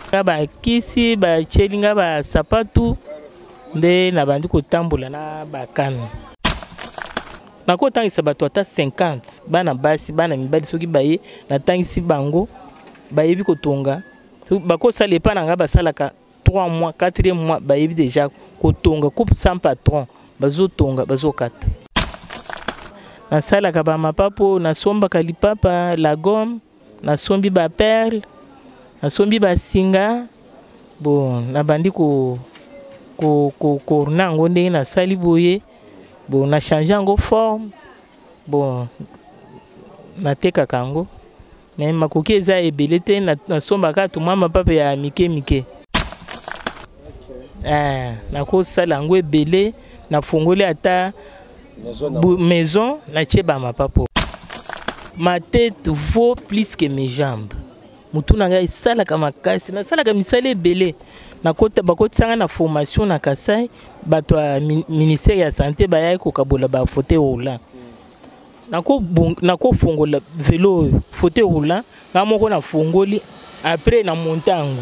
Nga bakisi batieli nga basapatu nde nabandi kotambola na bakano. Nakotangisa bato ata 50 bana basi bana mibali, soki baye natangisi bango bayebi kotonga, bakosala epa na ngai basalaka 3 mois 4 mois bayebi deja kotonga coupe sans patron, bazotonga bazokata. Nasalaka bamapapo, nasombaka lipapa la gomme, nasombi ba perle, nasombi basinga. Bon, nabandi ko ko ko korna yango ndenge nasali boye. Bon, na change yango forme. Bon, natekaka yango mais makoki eza ebele te, nasombaka tumwa mapapa ya mike mike. Nakosala yango ebele, nafungoli ata maison, natie ba mapapo. Ma tête vaut plus que mes jambes. Mutu na ngai esalaka makasi, nasalaka misala ebele. Bakotisanga na formation na Kasai, bato ya ministère ya santé bayaki kokabola ba fauteuil roulant. Nakofongola velo oyo fauteuil roulant nga moko nafongoli, après na monte yango.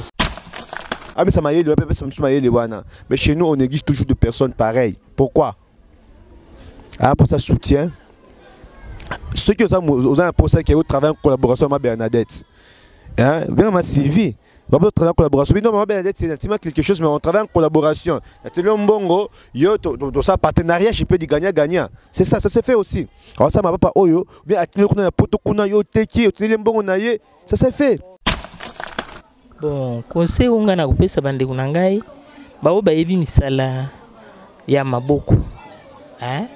Amisa mayele wapi, apesa mosusu mayele wana. Mais chez nous on néglige toujours de personnes pareilles. Pourquoi? Ah, pour ça soutien. Ceux qui ont un poste qui travaillent en collaboration avec Bernadette. Hein? Bien ma Sylvie. On va travailler en collaboration. Mais non, ma Bernadette, c'est intimement quelque chose, mais on travaille en collaboration. Mbongo, yo, to, ça, partenariat, je peux dire gagnant-gagnant. C'est ça, ça se fait aussi. Alors ça, ma papa, oyo, bien, atino kuna poto kuna yo teki, otile mbongo na ye, ça se fait. Bon, conseil onga na kopesa bandeko na ngai, bao bayebi misala ya maboko. Hein?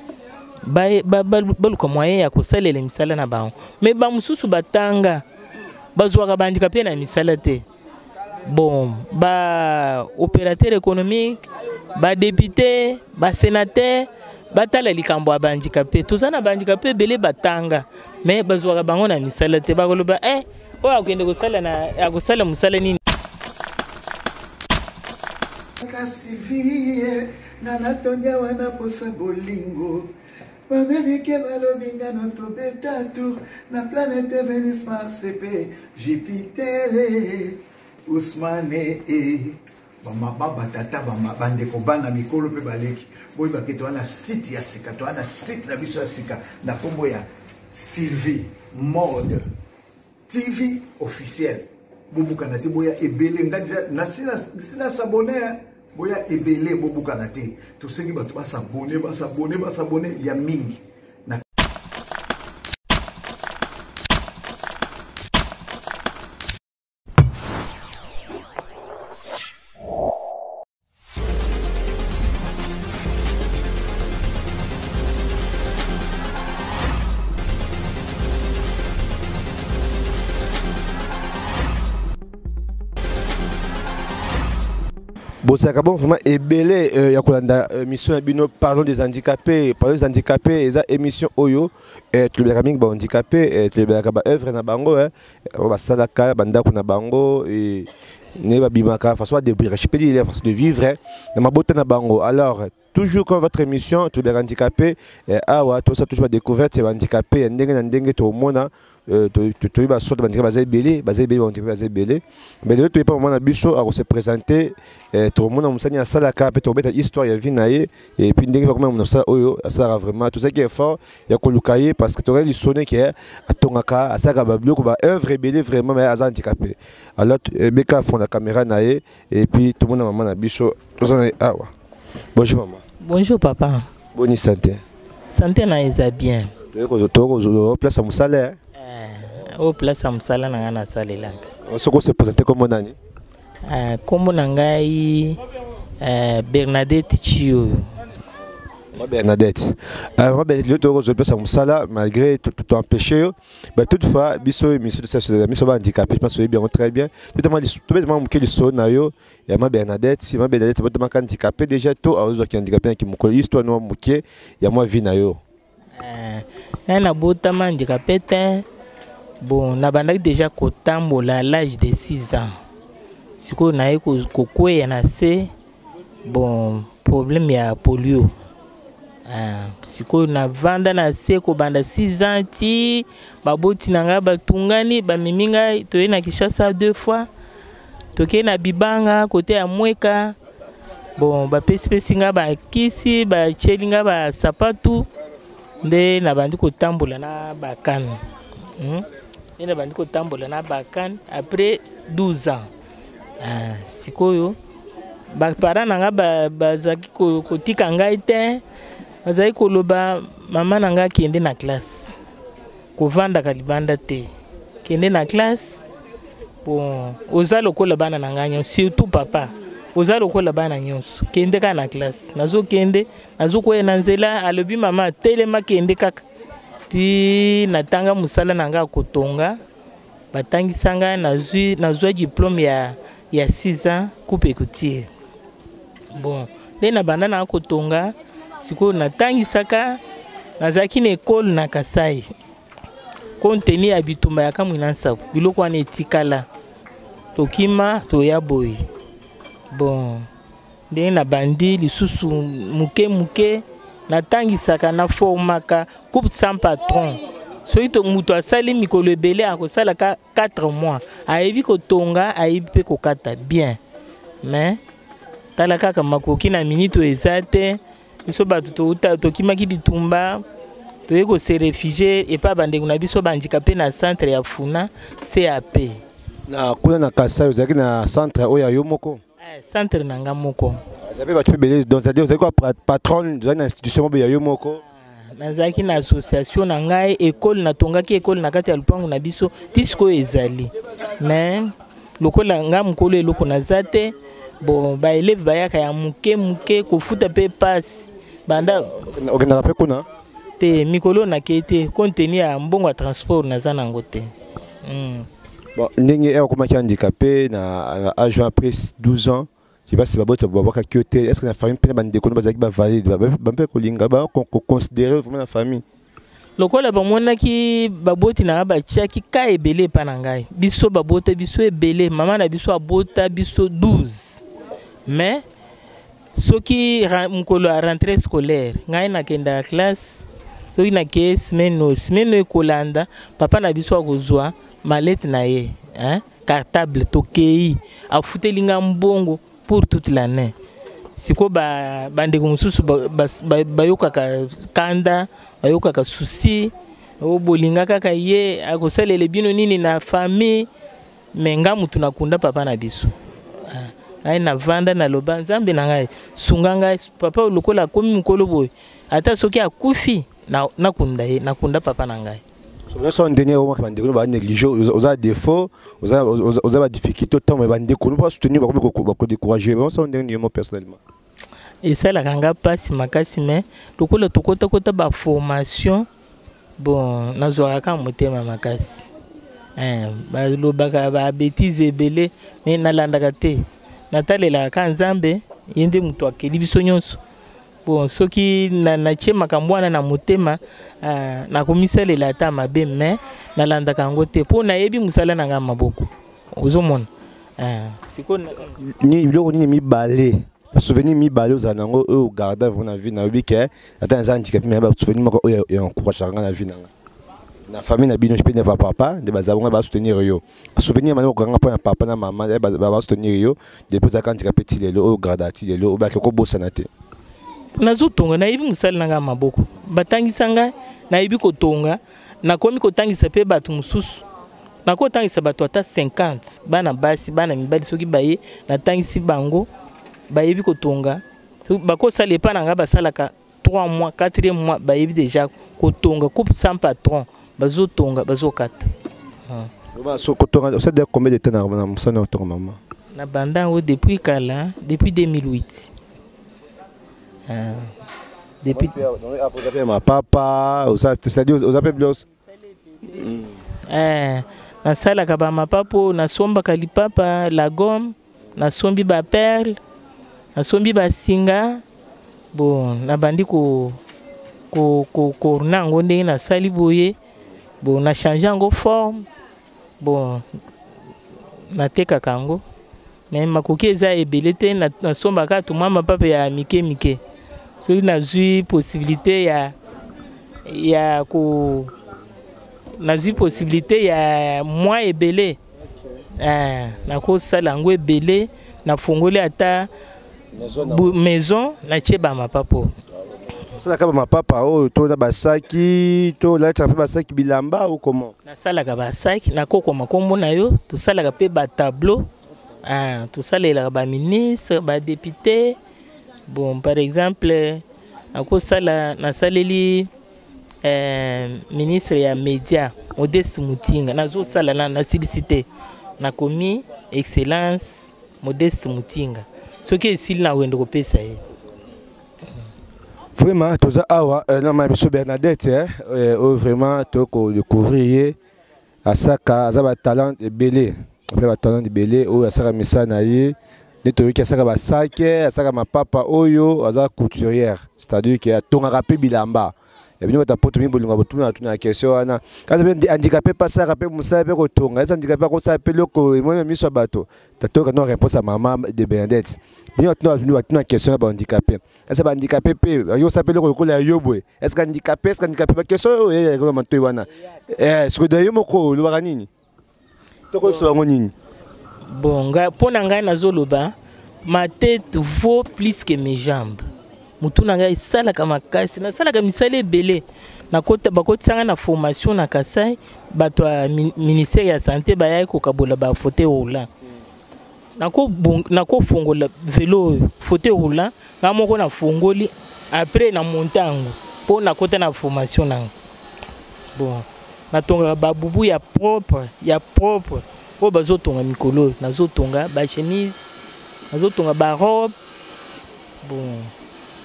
Baluka moyen ya kosalela misala na bango. Mais ba mususu batanga, bazwaka ba handicapé na misala te. Bon, ba opérateur économique, ba député, ba sénateur, batala likambo ya ba handicapé. Toza na ba handicapé ebele batanga, mais bazwaka bango na misala te. Bakoloba, oyo akende kosala na, akosala mosala nini? Kasi vie, nga natonya wana posa bolingo. Baméricain balobi nga no tobeta tour na planète Vénus, Mars pe Jupiter. Ousmane e bamama batata bama bandeko bana mikolo pe baleki. Boyeba ke toza na site ya sika, toza na site na biso ya sika na kombo ya Sylvie Mode TV officiel. Bobukana te, boya ebele. Nga deja, na sina, sina s'abonner, hein. Boya ebele, bobukana te. Tosengi bato ba s'abonner, ba s'abonner, ba s'abonner ya mingi. Na Bosaka bon vraiment ebele ya kolanda mission ya bino. Parlons des handicapés, parlons des handicapés, eza émission oyo tolobelaka mingi ba handicapés, tolobelaka ba œuvre na bango, oyo basalaka bandako na bango, et ne babimaka façon ba débrouiller, je peux dire façon de vivre, hein, na mabota na bango. Alors toujours comme votre émission tolobelaka handicapé, awa tosa toujours ba découverte ya handicapé ya ndenge na ndenge tomona, toyeba sorte ba handicapé baza ebele, baza ebele, ba handicapé baza ebele. Mais lelo toyeba mama na biso ako se présenter, tomona mosani asalaka pe tobeta histoire ya vie na ye, et puis ndenge bakoma mosala oyo asalaka vraiment tozalaki effort ya koluka ye parce que tozalaki lisone ke atongaka, asalaka ba biloko, ba œuvre ebele vraiment, mais aza handicapé. Alors, beka fond la caméra na ye, et puis tomona mama na biso toza na ye awa. Bonjour maman. Bonjour papa. Bonne santé. Santé na eza bien. Toyeko place ya mosala, hein? Au place ya mosala na ngai nasalelaka. Soko se présenter comme nani? Kombo na ngai Bernadette Chioyo. Ma Bernadette. Ma Bernadette, le tour place ya mosala malgré tout, tout empêché yo. Mais toutefois, biso émission de ça, biso ba handicapé, je pense que bien très bien. Tout le monde, tout le monde qui le na yo. Ya ma Bernadette, si ma Bernadette, ba tama handicapé déjà to azo ki handicapé ki mokolo histoire no moke ya moi vie na yo. Ngai nabotama handicapé te. Bon, nabandaki déjà kotambola à l'âge de 6 ans. Sikoyo naye kokweya na se, bon, problème ya polio. Sikoyo navanda na se kobanda 6 ans ti baboti na ngai batungani, bamemi ngai toye na Kinshasa 2 fois. Tokei na Bibanga kote ya Mweka. Bon, bapesipesi nga bakisi, batieli nga basapatu, nde nabandi kotambola na bakane. Nde nabandi kotambola na bakane après 12 ans. Ah, sikoyo baparent na nga bazalaki kotika ngai te, bazalaki koloba mama na ngai akende na classe, kovandaka libanda te, kende na classe. Bon, oza lokola bana na ngai nyonso, surtout papa, oza lokola bana nyonso, kende kaka na classe. Nazokende, nazokwea na nzela, alobi mama telema, kende kaka. Ti natanga mosala na ngai kotonga, batangisa ngai, nazwa diplôme ya 6 ans coupe et couture. Bon, nde na banda na kotonga, sikoyo natangisaka, nazalaki na ekole na Kasai. Compte tenu ya bitumba ya Kamwina Nsapu, biloko wana etikala, tokima toya boye. Bon, ndenge nabandi lisusu moke moke, natangisaka, naformaka coupe sans patron. Soki moto asali mikolo ebele, akosalaka 4 mois, ayebi kotonga, ayebi mpe kokata bien. Mais tala kaka makoki na minute oyo eza te. Biso bato touta tokimaki bitumba, toye kose réfugier epai bandeko na biso bandika mpe na centre ya Funa CAP. Na kuna na Kasai ozalaki na centre oyo ya yo moko? Centre na nga moko. Eza bato ebele, donc c'est-à-dire ozalaki kwa patron, ozalaki na institution moko ya yo moko? Nazalaki na association na ngai, ekole natongaki ekole na kati ya lupango na biso, ti sikoyo ezali. Mais lokola nga mokolo eloko naza te, bon, baélève bayaka ya moke moke, kofuta mpe pasi banda. Okendaka mpe kuna? Te, mikolo nakei te, compte tenu ya mbongo ya transport naza nango te. Bon, ndenge ere okomaki handicapé na âge après 12 ans, je sais pas si baboti babwakaki yo te, est ce que na famille mpe na bandeko no bazalaki bavalide, bampe kolinga baconsidérer vraiment na famille? Lokola bamonaki baboti na nga batiaki ka ebele epa na ngai, biso babota biso ebele, mama na biso abota biso 12. Mais soki mokolo ya rentrée scolaire, ngai nakendaka classe. Soki nakeye semaine oyo, semaine oyo ekolanda, papa na biso akozwa mallette na ye, hein? Cartable, tokei, afuteli nga mbongo pour toute l'année. Sikoyo bandeko mosusu bayokaka kanda, bayokaka souci, o bolinga kaka ye, akosalela bino nini na famille? Mais nga mutu nakunda papa na biso. Ngai navanda, naloba: Nzambe na ngai, sunga ngai, papa lokola akomi mokolo boye, ata soki akufi, nakunda ye, nakunda papa na ngai. Nyonso ndenge omaka bandeko no banéglige, oza défaut, oza badifficulté, otango bandeko no basoutenir, bakomi bakodécourage bonso, ndenge yo mo personnellement? Esalaka nga mpasi makasi, mais lokola tokotakota baformation, bon, nazwaka kaka motema makasi. Balobaka babêtises ebele, mais nalandaka te, natalelaka kaka Nzambe, ye nde moto akeli biso nyonso. Bon, soki natie makambo wana na motema, nakomisalela ata mabe, mais nalandaka yango te, mpo nayebi mosala na ngai maboko, ozomona. Sikoyo Ni biloko nini mibale, basouvenir mibale ozala nango oyo ogarda vraiment na vie? Nayebi ke ata naza handicapé, mais basouvenir moko oyo encourageaka nga na vie na nga, na famille na bino mpe na bapapa nde baza bongo basoutenir yo, souvenir mane okanga mpo na papa na mama basoutenir yo depuis ozalaka handicapé ti lelo, oyo garda ti lelo, obaki kobosana te? Nazotonga, nayebi mosala na ngai maboko, batangisa ngai, nayebi kotonga, nakomi kotangisa mpe bato mosusu. Nakotangisa bato ata 50, bana basi, bana mibali, soki baye, natangisi bango, bayebi kotonga. Bakosala epa na ngai, basalaka 3 mois, 4 mois, bayebi déjà kotonga coupe sans patron, bazotonga, bazokata. Kotonga osala combien de temps na mosala ya kotonga, mama? Na banda yango depuis kala, depuis 2008. Depuis oza mpe mapapa, c'est-à-dire oza mpe bilos? Nasalaka bamapapa oyo, nasombaka lipapa, la gomme, nasombi baperle, nasombi basinga. Bon, nabandi ko koorner yango ndenge nasali boye. Bon, nachange yango forme. Bon, natekaka yango, mais makoki eza ebele te. Nasombaka tumwa mapapa ya mike mike. Soki nazwi possibilité ya ko nazwi possibilité ya mwa ebele. Nakosala yango ebele, nafongoli ata maison, natie bamapapa. Osalaka bamapapa oyo to na basaki, to olatisaka mpe basaki, bilamba ou comment? Nasalaka basaki, nakokoma nkombo na yo. Tosalaka mpe batableau, tosalelaka baministre, badéputé. Bon, par exemple nakosala, nasaleli ministre ya média Modeste Mutinga. Nazosala na nasilisi te, nakomi "Excellence Modeste Mutinga". Soki esili, nakokende kopesa ye. Vraiment, toza awa na ma biso Bernadette, oyo vraiment tokodécouvrir ye. Asaka, aza batalent ebele mpe batalent ebele oyo asaka misala na ye. Nde toyoki asaka basake, asaka mapapa oyo, aza couturière, c'est-à-dire ke atongaka mpe bilamba ya bino. Bato poto mingi bolinga botuna tuna question wana. Kasi mpe handicapé mpe asalaka mpe mosala mpe kotonga. Eza handicapé akosala mpe eloko emoni na miso ya bato. Tatoyoka no réponse ya mama de Bernadette. Bino batuna question ya bahandicapé: est-ce bahandicapé mpe bakosala mpe eloko lokola ya yo boye? Est-ce handicapé, est-ce handicapé, baquestion oyo eyaka matoi wana. Sikoyo yo moko olobaka nini? Tokoyebisa bango nini? Bon, mpo na ngai nazoloba: ma tête vaut plus que mes jambes. Mutu na ngai esalaka makasi, nasalaka misala ebele. Bakotisanga na formation na Kasai. Bato ya ministère ya santé bayaki kokabola bafauteuil roulant. Nakofongola vélo oyo, fauteuil roulant, ngai moko nafongoli, après na monte yango mpo nakota na formation nango. Bon, natongaka babubu ya propre, ya propre oyo bazotonga mikolo oyo. Nazotonga bachemise, nazotonga barobe, bon,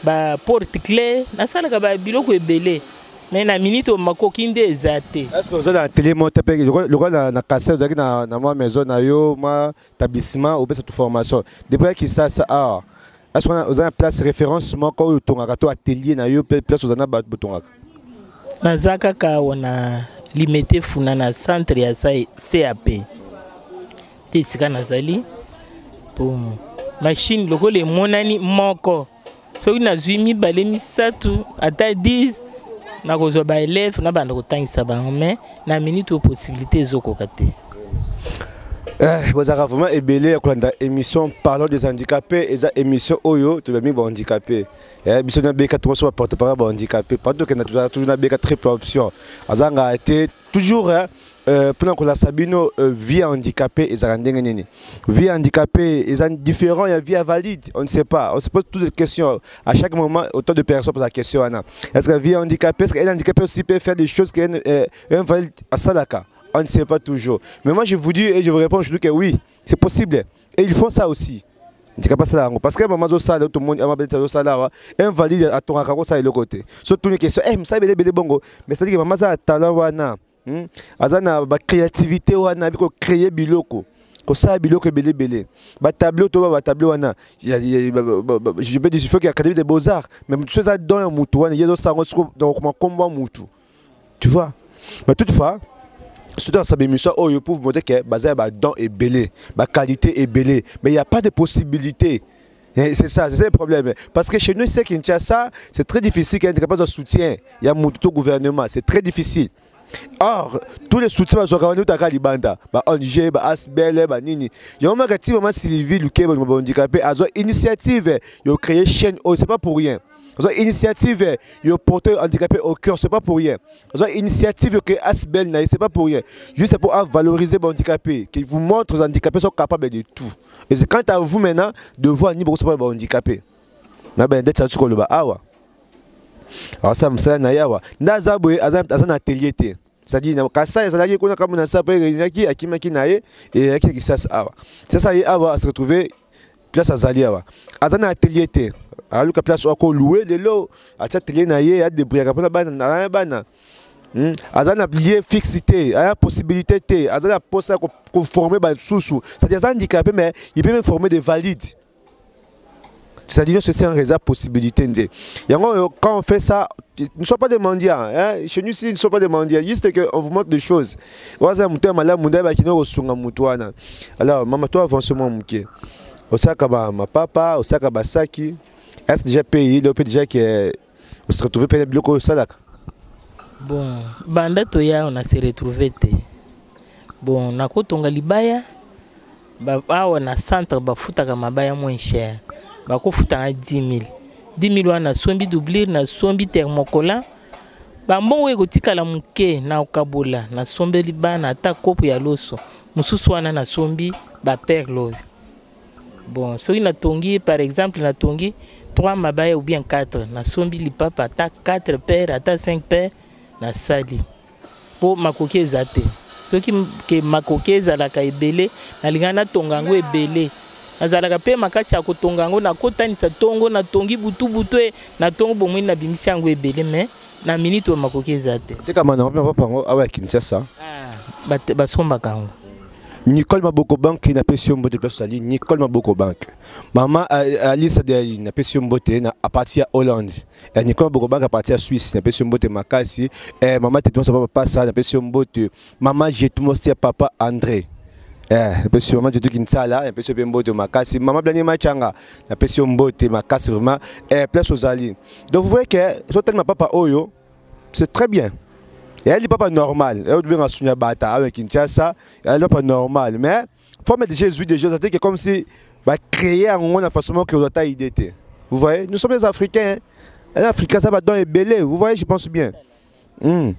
baporte clé, nasalaka babiloko ebele, mais na minute oyo makoki nde eza te. Est ce que oza na atelier moko te mpe lokola na Kasai ozalaki na mwa maison na yo, mwa établissement opesa tu formation? Depuis ya Kisasa awa, est ce que oza na place référence moko oyo otongaka, to atelier na yo mpe place oza na bato botongaka? Naza kaka awa na Limete Funa, na centre ya CAP te, esika nazali. Po machine lokola emonani moko, soki nazwi mibale, misato, ata 10, nakozwa baélève, nabanda kotangisa bango. Mais na minute oyo possibilité ezokoka te. Bozalaka vraiment ebele ya kolanda émission Parlons des handicapés. Eza émission oyo tobami bahandicapé. Biso na beka tomoso baporte parole bahandicapé partout tokenda, tozala toujours na beka triple option, azangaka te toujours mpona kolasa bino vie ya handicapé ezalaka ndenge nini. Vie ya handicapé eza différent ya vie ya valide. On ne sait pas, on se pose toutes les questions à chaque moment. Autant de personnes posent la question wana: est-ce que vie ya handicapé, est-ce qu'un handicapé aussi peut faire des choses qu'un valide asalaka? On ne sait pas toujours. Mais moi, je vous dis et je vous réponds aujourd'hui que oui, c'est possible. Et ils font ça aussi. Handicapé asala yango, parce que mama azosala, tout le monde azosala awa. Invalide atongaka kosala eloko te. So tuni question, eh, mosala ebele ebele bongo. Mais c'est à dire que mama aza na talent wana, Aza na bacréativité wana, abi kocréer biloko, kosala biloko ebele ebele, batableau to batableau wana. Je peux dire, il faut qu'il y ait académie des beaux-arts, mais so eza don ya mutu wana, ye ezosala yango siko donc makombo ya mutu, tu vois. Mais toutefois, surtout dans sa émission oyo, pour vous montrer que baza ya badon ebele, baqualité ebele, mais il y a pas de possibilité. C'est ça, c'est ça le problème. Parce que chez nous, c'est Kinshasa, c'est très difficile qu'il y ait capable de soutien. Il y a tout gouvernement, c'est très difficile. Or, tous les soutiens bazwaka wana eutaka libanda, ba ONG, ba ASBL, banini. Yango maka ti mama Sylvie Luke handicapé azwa initiative yo créer chaîne oyo, c'est pas pour rien. Azwa initiative yo porter handicapé au cœur, c'est pas pour rien. Azwa initiative que ASBL na ye, c'est pas pour rien. Juste pour valoriser ba handicapé, qui vous montre les handicapés sont capables de tout. Et c'est quant à vous maintenant de voir ni beaucoup ba handicapé. Na ben ndeti koloba awa. Asala mosala na ye awa nde aza boye, aza na atelier te, c'est-à-dire Kasai ezalaki kuna kambo na sa mpe eyaki, akimaki na ye, eyaki na Kisasa awa. Sasa ye awa ase retrouve place azali awa, aza na atelier te. Aluka place oyo akolouer lelo, atia atelier na ye, adébrouillaka mpona bana na bana. Aza na lieu fixe te, aza possibilité te, aza na posa ya koformer basusu, c'est-à-dire aza handicapé, mais il peut même former des valides. C'est-à-dire que c'est un réseau possibilité nde yango. Quand on fait ça, nous ne sommes pas des mendiants, hein? Chez nous ici, nous ne sommes pas des mendiants, juste que on vous montre des choses. Waza mutu ya malamu nde bakino kosunga mutu wana. Alors mama, to avance mwa moke. Osalaka mapapa, osalaka basaki. Est-ce déjà payé leo mpe déjà ke ose retrouve mpe biloko oyo osalaka? Bon, banda toya, on a se retrouvé te. Bon, nakotonga libaya. Awa na centre bafutaka mabaya moins cher, bakofutanga 10 000. 10 000 wana, nasombi doublure, nasombi thermocollant. Bambongo ekotikala moke na kokabola, nasombeli bana ata kopo ya loso. Mosusu wana nasombi baperle oyo. Bon, soki natongi, par exemple natongi 3 mabaya ou bien 4, nasombi lipapa ata 4 paire, ata 5 paire, nasali, mpo makoki eza te. Soki ke makoki ezalaka ebele, nalinga natonga yango ebele. Nazalaka mpe makasi ya kotonga yango, nakotanisa ntongo, natongi butu butu, e natongo bomoi, nabimisi yango ebele, mais na minute oyo makoki eza te. Tekama na mpe papa yango awa ya Kinshasa? Ah, basombaka yango. Nicole Maboko Bank, napesi yo mbote place ozali. Nicole Maboko Bank, mama Alisa Deli, napesi yo mbote na à partir ya Hollande. Nicole Maboko Bank à partir ya Suisse, napesi yo mbote makasi. Mama Tete papa Pasa, napesi yo mbote. Mama Jetumosi ya papa André, napesi yo. Mama Jetu Kinsala, napesi yo mpe mbote makasi. Mama Blani Machanga, napesi yo mbote makasi vraiment, place ozali. Donc vous voyez que sotelema papa oyo, c'est très bien. Eyali papa normal eyo tobenga sunya bata awa Kinshasa. Eyali papa normal, mais faut mettre déjà ezwi déjà, c'est que comme si bacréer yango na façon moko ozwa ta idée te. Vous voyez, nous sommes des Africains, hein. Un Africain, ça va don ebele. Vous voyez, je pense bien, Un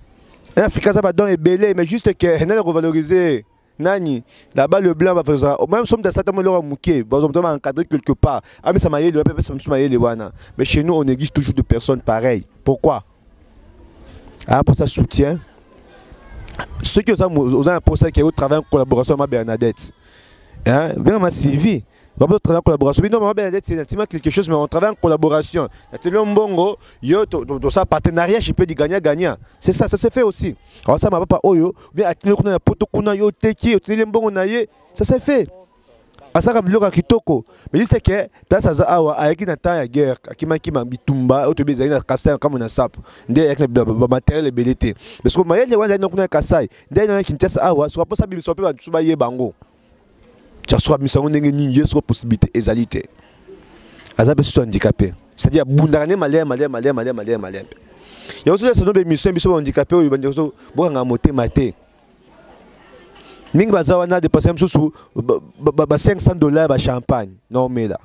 Africain, ça va don ebele, mais juste que nani revaloriser nani là-bas, le blanc va faire ça. Même somme de certains mots moke va encadrer quelque part. Ah, mais ça m'a mayele wana. Mais chez nous, on néglige toujours de personnes pareilles. Pourquoi? Ah, pour ça soutien, ceux qui ont un procès qui travaillent en collaboration avec Bernadette, hein, bien ma Sylvie, on va travailler en collaboration. Mais non, maman Bernadette, c'est intimement quelque chose, mais on travaille en collaboration. Mbongo, yo, to ça partenariat, je peux dire gagnant-gagnant. C'est ça, ça s'est fait aussi. Alors ça, ma papa, oyo, bien, kuna poto kuna yo teki, otili mbongo na ye, ça s'est fait. Asaka biloko ya kitoko, mais juste que place aza awa, ayaki na temps ya guerre, akimaki ma bitumba oyo toyebi ezali na Kasai, kamo na sapo nde ayaki na bamatériel ebele te, parce que mayele wana ezali kuna ya Kasai nde na Kinshasa awa. Soki aposa bimisa mpe bato bayeba yango, soki abimisa yango ndenge nini ye, soki possibilité ezali te. Aza mpe susu handicapé, c'est-à-dire abundaka nde malere malere malere malere malere malere. Yango soki esano baémission biso bahandicapé oyo, bandeko, bokanga motema te. Mingi baza wana dépense mosusu ba 500 $ bachampagne na omela,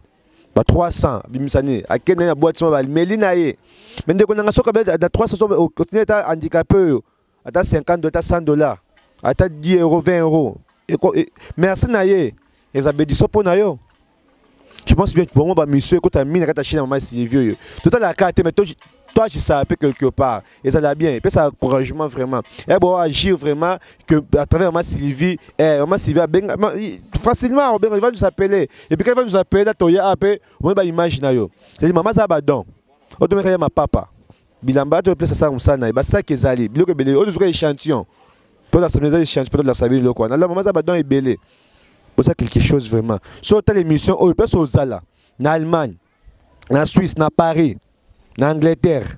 ba 300 bimisani, akende na boîte ma bameli na ye. Mais ndeko nanga, soki na 300, otini ata handicapé oyo ata 50, ata 100 $, ata 10 €, 20 €, merci na ye, eza bédiso mpo na yo. Je pense bien, bongo bamission ekota mingi na kati ya chaîne ya mama Sylvie oyo. Totalaka te, mais toi, je savais quelque part et ça l'a bien et puis ça encouragement vraiment et bon agir vraiment que à travers maman Sylvie, eh, maman Sylvie ben, facilement il va nous appeler et puis quand il va nous appeler là, toya ape on ba image na yo, c'est maman, ça ba don otomeka ya ma papa bilamba to place ça mosala na ye, basaki ezali biloko ebele oyo tozoka échantillon mpo la eza échantillon mpo la sabi biloko wana. Alors mama aza badon ebele, bosa quelque chose vraiment. So otala émission oyo, place ozala, na Allemagne, na Suisse, na Paris, na Angleterre,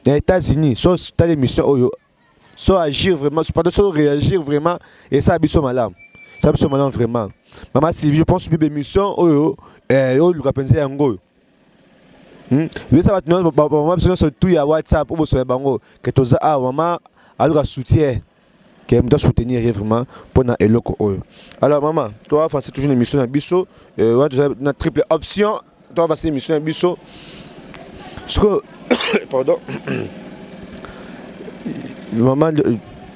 na États-Unis, so otala émission oyo, so agir vraiment, pardon, so réagir vraiment et ça biso malamu, ça biso malamu vraiment. Mama Sylvie, je pense bibe émission oyo, oyo luka mpenza yango oyo. Yesa bato nyonso, bamama biso nyonso tu ya WhatsApp oyo bosoya bango ke toza awa. Mama aluka soutien, ke moto asoutenir ye vraiment mpona eloko oyo. Alors mama, toavancer toujours na émission na biso wana, toza na triple option. Toavancer émission na biso sikoyo. Pardon mama,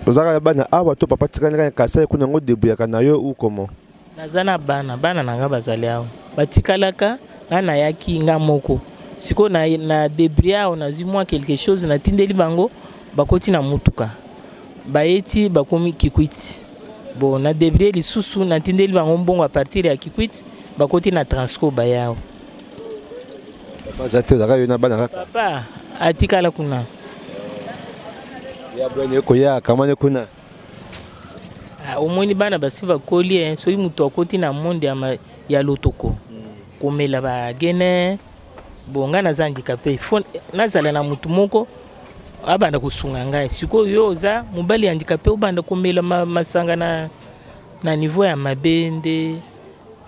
ozalaka na bana awa to papa tikani kaka Kasai kuna, yango débrouillaka na yo ou comment? Naza na bana. Bana na nga bazali awa, batikalaka. Nga nayaki nga moko. Sikoyo na débrouille awa, nazwi mwa quelque chose, natindeli bango, bakoti na mutuka, bayeti, bakomi Kikwiti. Bon, na débrouille lisusu, natindeli bango mbongo à partir ya Kikwiti, bakoti na Transco, baya awa. Papa aza te, ozalaka yo na bana kaka? Papa atikala kuna. Ya bwene koya kamane kuna. Ah, omoni bana basi bakoli, eh, soki moto akoti na monde ya lotoko, komela bagene. Bon, ngai naza handicapé, faut nazala na motu moko abanda kosunga ngai. Sikoyo yo oza mobali handicapé, obanda komela masanga na niveau ya mabe nde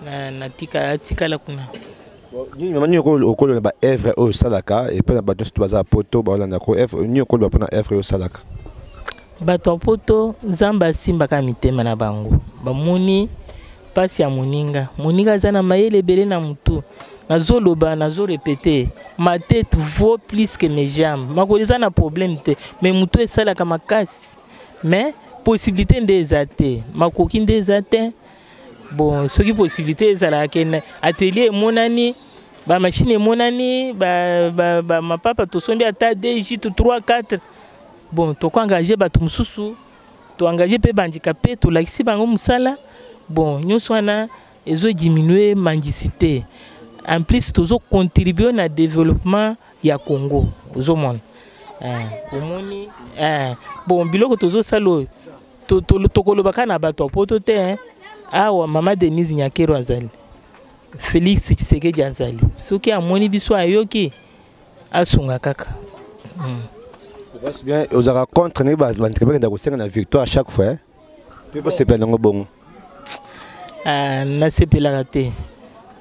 na atikala kuna. Nini mama, nini okoloba baœuvre oyo osalaka epai na bato nyonso to baza ya poto baolandako? Œuvre nini okoloba mpona œuvre oyo osalaka? Bato ya poto, Nzambe asimbaka mitema na bango, bamoni. Pasi ya moninga. Moninga aza na mayele ebele na mutu. Nazoloba, nazorépéter, ma tête vaut plus que mes jambes. Makolo eza na problème te, mais mutu esalaka makasi, mais possibilité nde eza te, makoki nde eza te. Bon, soki possibilité ezalaka ke atelier emonani, bamachine emonani, bamapapa tosombi ata 2 gîtes, 3, 4, bon, tokoengager bato mosusu, toengager mpe bahandicapé, tolakisi bango mosala. Bon, nyonso wana ezodiminuer mendicité. En plus, tozocontribuer na développement ya Congo. Ozomona, omoni, bon, biloko tozosala oyo, tokolobaka na bato ya poto te. Awa mama Denise Nyakero azali, Félix Tshisekedi azali, soki amoni biso, ayoki, asunga kaka. Bien, ozalaka contre ndenge bandeko bakenda kosenga na Victoire à chaque fois mpe bosepela nango bongo? Ah, nasepelaka te.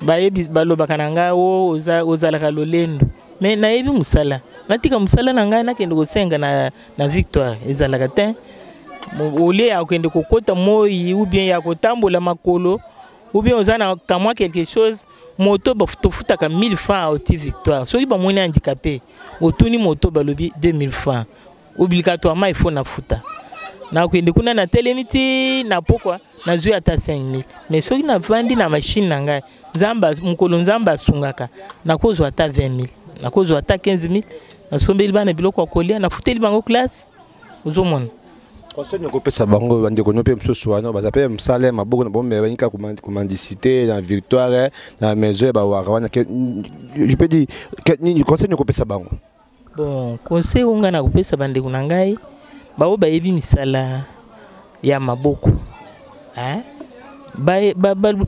Bayebi, balobaka na ngai o ozalaka lolendo, mais nayebi mosala. Natika mosala na ngai, nakende kosenga na Victoire, ezalaka te. Olie ya kokende kokota moi ou bien ya kotambola makolo ou bien oza na kamwa quelque chose. Moto tofutaka 1000 francs oti Victoire. Soki bamoni handicapé, otuni moto, balobi 2000 francs obligatoirement, il faut nafuta. Nakokende kuna, natelemi ti na pokwa, nazwi ata 5000. Mais soki navandi na machine na ngai, Nzambe, mokolo Nzambe asungaka, nakozwa ata 20 000, nakozwa ata 15 000, nasombeli bana biloko ya kolia, nafuteli bango classe. Ozomona. Conseil nini okopesa bango, bandeko no mpe mosusu wana baza mpe mosala ya maboko na bango, mais balingi kaka komendicité na Victoire, na maison ya bawara wana? Je peux dire, nini conseil nini okopesa bango? Bon, conseil oyo ngai nakopesa bandeko na ngai baoyo bayebi misala ya maboko,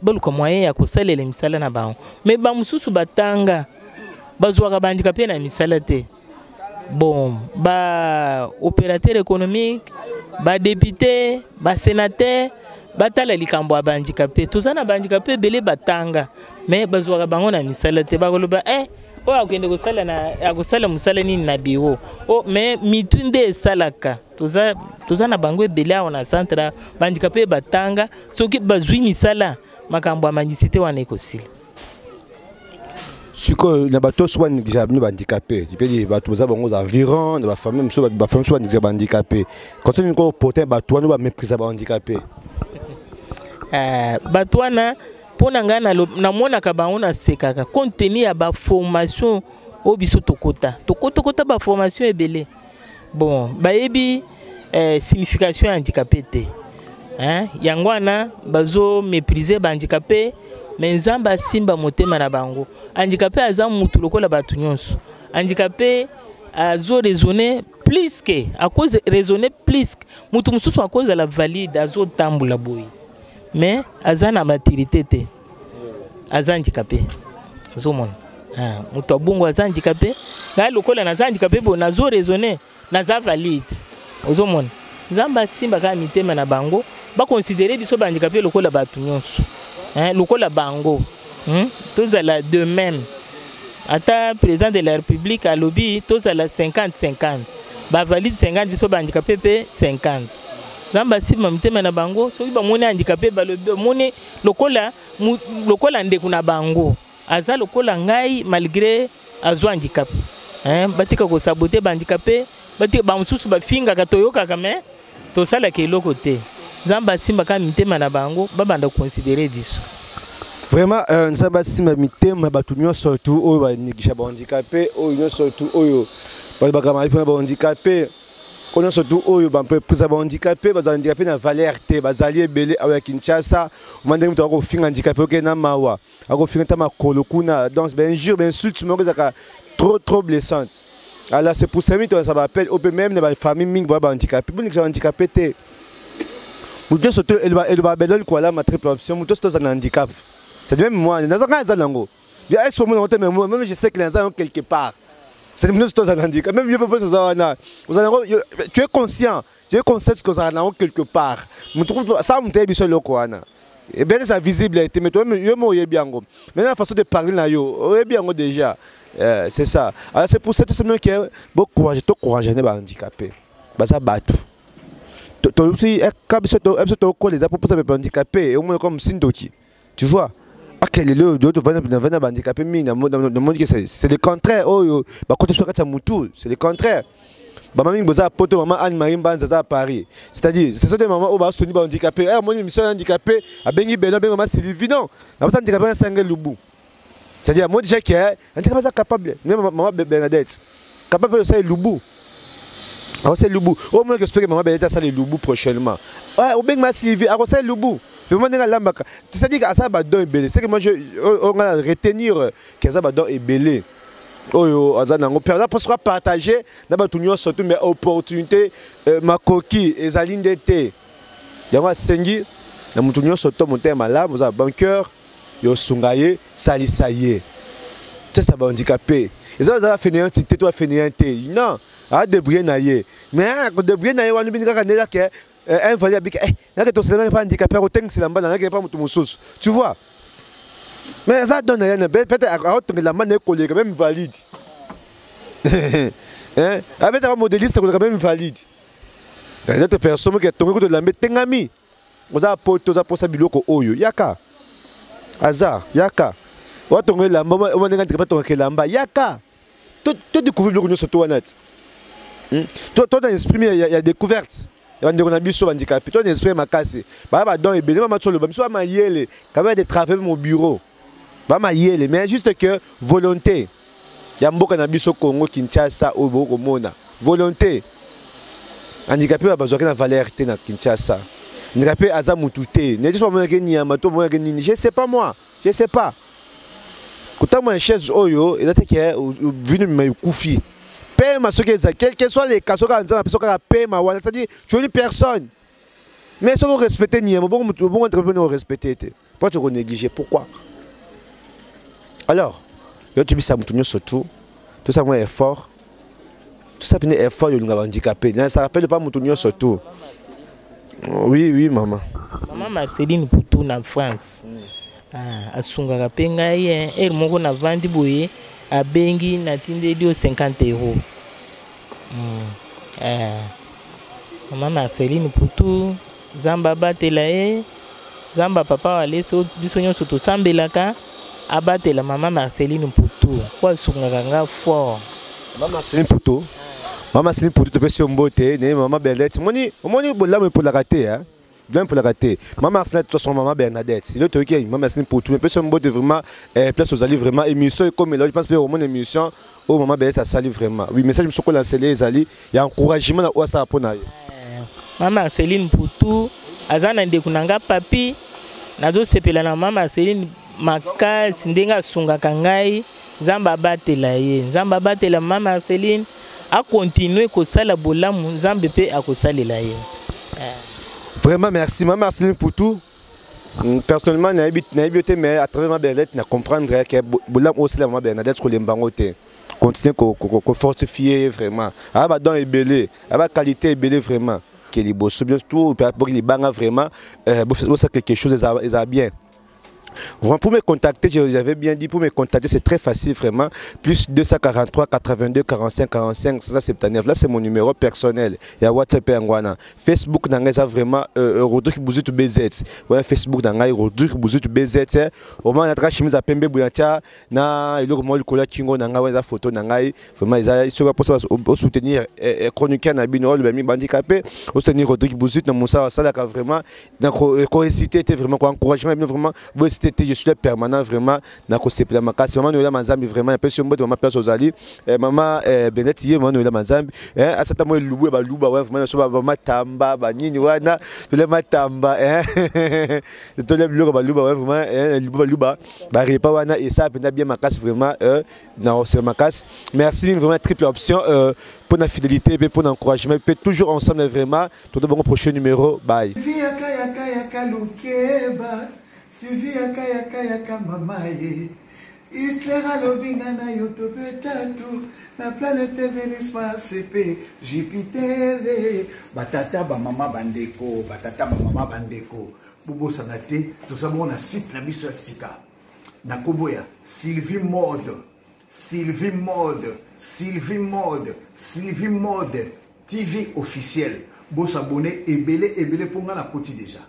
baluka moyen ya kosalela misala na bango. Mais bamosusu batanga, bazwaka bahandicapé na misala te. Bon, baopérateur économique, badéputé, basénateur, batala likambo ya bahandicapé. Toza na bahandicapé ebele batanga, mais bazwaka bango na misala te. Bakoloba oyo akokende kosala na akosala mosala nini na bureau o? Mais mitu nde esalaka. Toza na bango ebele awa na centre, bahandicapé batanga. Soki bazwi misala, makambo ya mendicité wana ekosila. Sikoyo na bato so banégligea bino bahandicapé, mpe bato baza bango environ na bafamille mosusu, bafamille mosusu banégligea bahandicapé, conseil nini koporter bato wana baméprisá bahandicapé? Bato wana, mpo na ngai, namonaka bango, nasekaka, compte tenu ya baformation oyo biso tokota, tokota baformation ebele. Bon, bayebi signification ya handicapé te, hein? Yango wana bazomépriser bahandicapé. Mais Nzambe asimba motema na bango. Handicapé aza mutu lokola bato nyonso. Handicapé azo raisonner plus que, akoz raisonner plus mutu mosusu. Akozala valide, azotambola boye, mais aza na maturité te, aza handicapé. Ozomona, moto abongo aza handicapé. Ngai lokola naza handicapé boye, nazo raisonner, naza valide. Ozomona, Nzambe asimba kaka mitema na bango, baconsidérer biso bahandicapé lokola bato nyonso, hein, lokola bango, Tozala de même. Ata président de la République alobi tozala 50 50, bavalide 50, biso bahandicapé mpe 50. Nzambe asimba mitema na bango. Soki bamoni handicapé, balobi bamoni lokola ndeko na bango, aza lokola ngai malgré azwa handicap, hein. Batika kosaboter bahandicapé, batika. Bamosusu bafingaka, toyokaka, mais tosalaka eloko te. Nzambe asimbaka mitema na bango, babanda koconsidérer biso. Vraiment, Nzambe asimba mitema bato nyonso tu oyo banégliger bahandicapé, oyo nyonso tu oyo balobaka mabe mpona bahandicapé, oyo nyonso tu oyo bamprisa bahandicapé, bazala handicapé na valeur te. Bazali ebele awa ya Kinshasa. Oma ndenge moto akofinga handicapé, oke na mawa, akofinga ta makolo kuna. Donc bainjure, bainsulte moko ezalaka trop trop blessante. Alors c'est pour ça mito ça baappel oyo mpe même na bafamille mingi baya bahandicapé, bonégliger bahandicapé te. Moto nyonso to eloba beloli koalama triple option, moto nyonso tozala na handicap. C'est même moi, naza ngai, eza nango bien est omona yango te, mais moi même je sais que naza yango quelque part. C'est nyonso tozala na handicap. Même yo mpe toza wana, ozala yango, tu es conscient, tu es conscient que ozala nango quelque part. Moto sa moto ayebi so eloko wana ebele, eza visible te, mais toi yo mo oyebi yango. Maintenant, la façon de parler na yo, oyebi yango déjà. C'est ça. Alors c'est pour ça tout simplement que bocourage, tocourage ne bahandicapé, baza bato. Tosi ka biso, biso tokola eza mpo mposa bahandicapé omona comme sindoki. Tu vois, ok, lelo tovanda na bahandicapé mingi, namoni ke c'est le contraire. Oyo bakota so kati ya mutu, c'est le contraire. Bamama mingi boza poto, mama Anne Marie Mbanza aza à Paris, c'est-à-dire ce sont des mamans oyo basuteni bahandicapé. Amoni mission ya handicapé, abengi Beno, abengi mama Sylvie. Non, napesa handicapé asange lubu, c'est-à-dire moi déjà ke handicapé aza capable. Même mama Bernadette capable osala elubu, akosala elubu. Oyo monaki espeke mama Bernadette asala elubu prochainement, obengi ma Sylvie, akosala elubu vraiment ndenge alambaka. C'est-à-dire asala badon ebele. C'est que moi je oyo nga na retenir ke aza badon ebele oyo aza nango, mpe aza mposa partage na bato nyonso tu, mais opportunité, makoki ezali nde te. Yango asengi na moto nyonso to motema malamu, oza bon cœur, yosunga ye, salisa ye, tiasa bahandicapé. Eza aza bafainéant te to bafainéant te, non, adébrouille na ye, mais kodébrouille na ye wana bini kaka nde ake invalide abika nake toselemaki mpa handicapé akotengisela mbala nake mpa moto mosusu, tu vois. Mais eza don na ye, peut-être akotongela mba na ye koleka même valide, abetaka modéliste koleka même valide. D'autres personnes moki atongi kutu lambe etengami. Oza poto, oza posa biloko oyo, yaka, aza yaka watonga elamba oma ndenge handicapé atongaka elamba, yaka to découvrir biloko nyonso to wana ti to na esprit ya découverte ya bandeko na biso bandicapé, to na esprit makasi. Baya badon ebele, mama toloba biso bamayele quand même de travailler mon bureau, bamayele, mais juste que volonté ya mboka na biso Congo Kinshasa oyo bokomona volonté. Handicapé oyo bazwaki na valeur te na Kinshasa, handicapé aza mutu te, neti so bamonaki nyama to bamonaki nini, je sais pas, moi je sais pas. Kotambola na chaise oyo eza te ke vino mima ekufi. Pema soki eza, quel que soit les cas, soki Nzambe apesa kaka pema wana, c'est-à-dire tu es une personne. Mais soki orespecte nyama bongo, bongo entrepreneur orespecte te, pourquoi tu néglige? Pourquoi? Alors yo tobisa motu nyonso tu tosala mwa effort, tosala pene effort yolinga bahandicapé. Ça rappelle pas motu nyonso tu. Oui, mama. Mama Marceline Putu na France. Ah, asungaka mpe ngai. Heure moko navandi boye, abengi, natindeli yo 50 euro. Ah. Mama Marceline Putu, Nzambe abatela ye, Nzambe papa Waleso, biso nyonso tosambelaka, abatela mama Marceline Putu po asungaka nga fort. Mama Marceline Putu, mama Marceline Putu, topesi yo mbote. Ne mama Bernadette, omoni, omoni bolamu epolaka te, bolamu epolaka te. Mama Marceline, toson mama Bernadette lelo toyoki mama Marceline Putu, epesi yo mbote vraiment. Place ozali vraiment, émission ekomela, je pense mpe omona émission oyo mama Bernadette asali vraiment. Oui, message mosusu kolansele ezali ya encouragement na oyo asala mpo na ye. Mama Marceline Putu aza na ndeko na nga papi. Nazosepela na mama Marceline makasi ndenge asungaka ngai. Nzambe abatela ye, Nzambe abatela mama Marceline, akontinue kosala bolamu, Nzambe mpe akosalela ye. Vraiment merci, mama Marceline Putu. Personnellement nayebi yo te, mais à travers ma Bernadette na comprendre ke bolamu osala, mama Bernadette, kolemba yango te, continue kofortifier vraiment. Aya badon ebele, aya baqualité ebele vraiment ke liboso bien tout boki libanga vraiment bosala quelque chose eza bien. Vraiment, pour me contacter, je vous avais bien dit, pour me contacter, c'est très facile, vraiment. Plus 243 82 45 45 579. Là, c'est mon numéro personnel. Il y a WhatsApp et Ngwana. Facebook, na nga, vraiment, Rodrigue Bouzutu BZ. Ouais, Facebook, na nga, Rodrigue Bouzutu BZ. Au moins, on a chemise à pembe bouyantia, na, il y a le kingo, na nga, photo, na nga, vraiment, ils sont pour soutenir, chroniqueur, na bino, le bami handicapé, soutenir Rodrigue Bouzutu, na Moussa, ça, là, vraiment, donc, hésiter, vraiment, encouragement, vraiment, hésiter, je suis là permanent, vraiment, nakosepela makasi. Mama Noela Manzambi, vraiment napesi yo mbote, mama place ozali, mama Benet ye, mama Noela Manzambi asata mo elubu ya baluba wana, vraiment so bamatamba banini wana, tolia matamba, tolia biloko baluba wana, vraiment elubu baluba barepas wana esala mpenza bien makasi, vraiment na osepela makasi. Merci mingi vraiment, Triple Option, pour la fidélité et pour l'encouragement et toujours ensemble vraiment. Tout bon, prochain numéro, bye. Yaka yaka yaka lukeba Sylvie, yaka yaka yaka mama ye. Hitler alobi nga na yo tobeta tu na planète Vénus, Mars mpe Jupiter. Batata, bamama, bandeko, batata, bamama, bandeko, bobosana te, toza bongo na site na biso ya sika na nkombo ya Sylvie Mode, Sylvie Mode, Sylvie Mode, Sylvie Mode TV officiel. Bosabone ebele ebele mpo ngai nakoti déjà,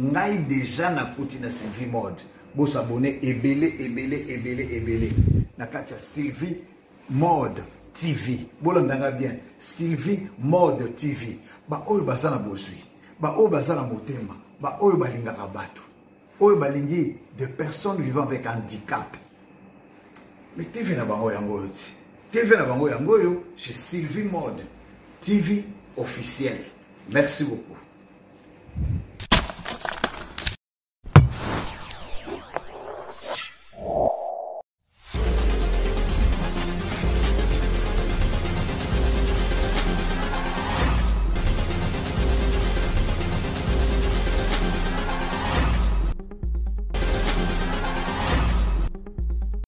ngai déjà nakoti na Sylvie Mode. Bosabone ebele ebele ebele ebele na kati ya Sylvie Mode TV. Bolandanga bien, Sylvie Mode TV. Baoyo baza na bozwi, baoyo baza na motema, baoyo balingaka bato, oyo balingi de personnes vivant avec handicap. Mais TV na bango yango oyo ti. TV na bango yango oyo chez Sylvie Mode TV officiel. Merci beaucoup.